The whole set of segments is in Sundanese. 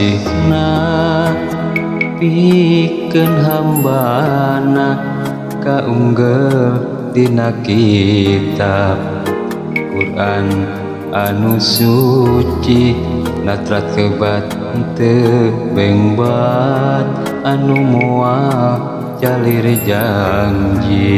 Asihna pikeun hambana kaunggel dina kitab Quran anu suci natrat kebat teu bengbat anu moal jalir janji.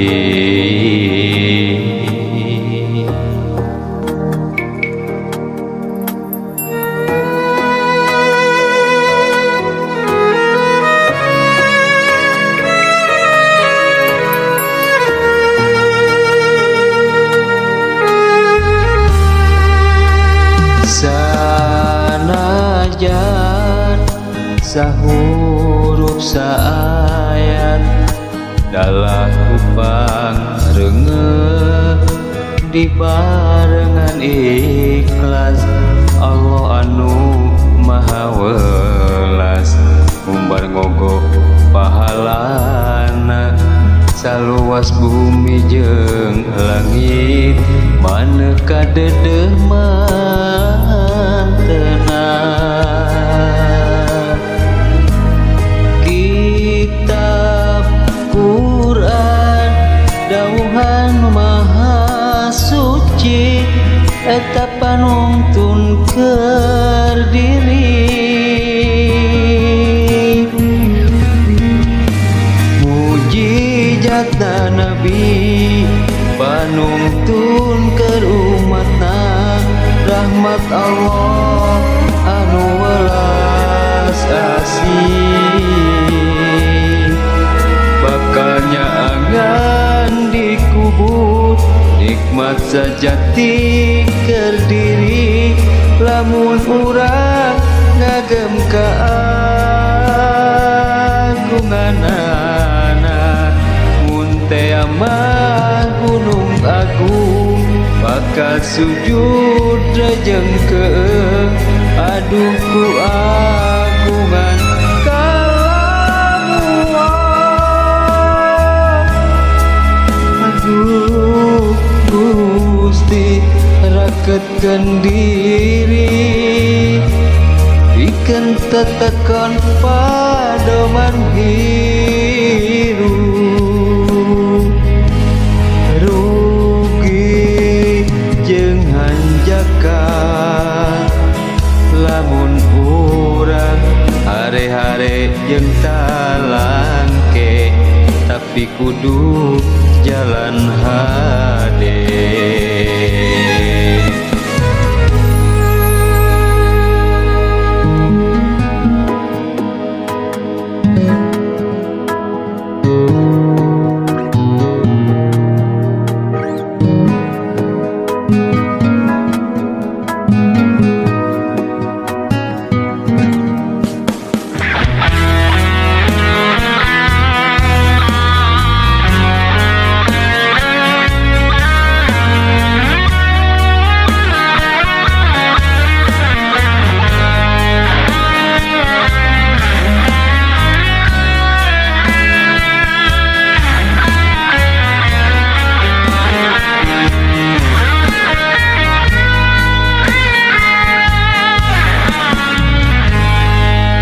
Sanajan sahurup saayat dalah kupang reungeuh dibarengan ikhlas Allah anu maha welas ngumbar ngogo pahalana saluas bumi jeung langit maneka dedeh mantena. Kitab Quran dawuhan maha suci eta panungtun keur diri mujizatna nabi panungtun keur umatna rahmat Allah anu welas asih bakal nyaangan dikubur nikmat sajati keur diri lamun urang ngagem kaagunganana mun teh mah gunung agung bakal sujud rejeng keung aduh ku agungan kalamullah. Aduh Gusti raketkeun diri pikeun tetekon padoman hirup rugi jeung hanjaka lamun urang hare-hare jeung talangke tapi kudu jalan hade.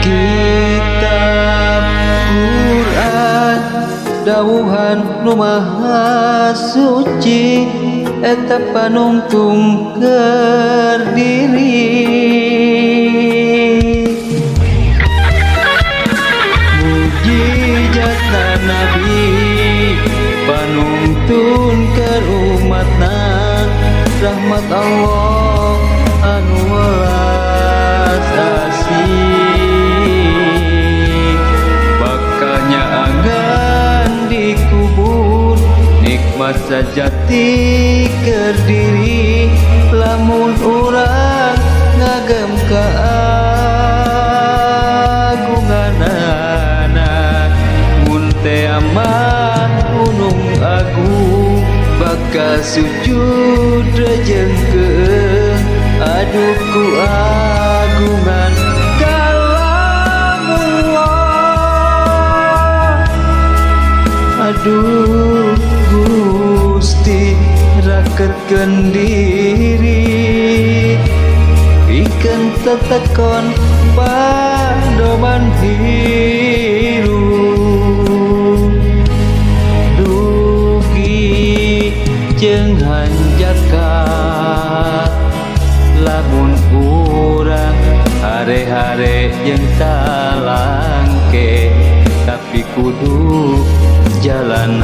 Kitab Quran dawuhan nu maha suci eta panungtung keur diri mujizatna nabi panungtun keur umatna rahmat Allah anu welas asih bakal nyaangan dikubur nikmat sajati keur diri lamun urang ngagem kaagunganana mun teh mah gunung agung bakal sujud rejeng keung aduh ku agungan kalamullah. Aduh Gusti raketkeun diri pikeun tetekon padoman hirup. Dugi jeung hanjakal lamun urang hare-hare jeung talangke, tapi kudu jalan.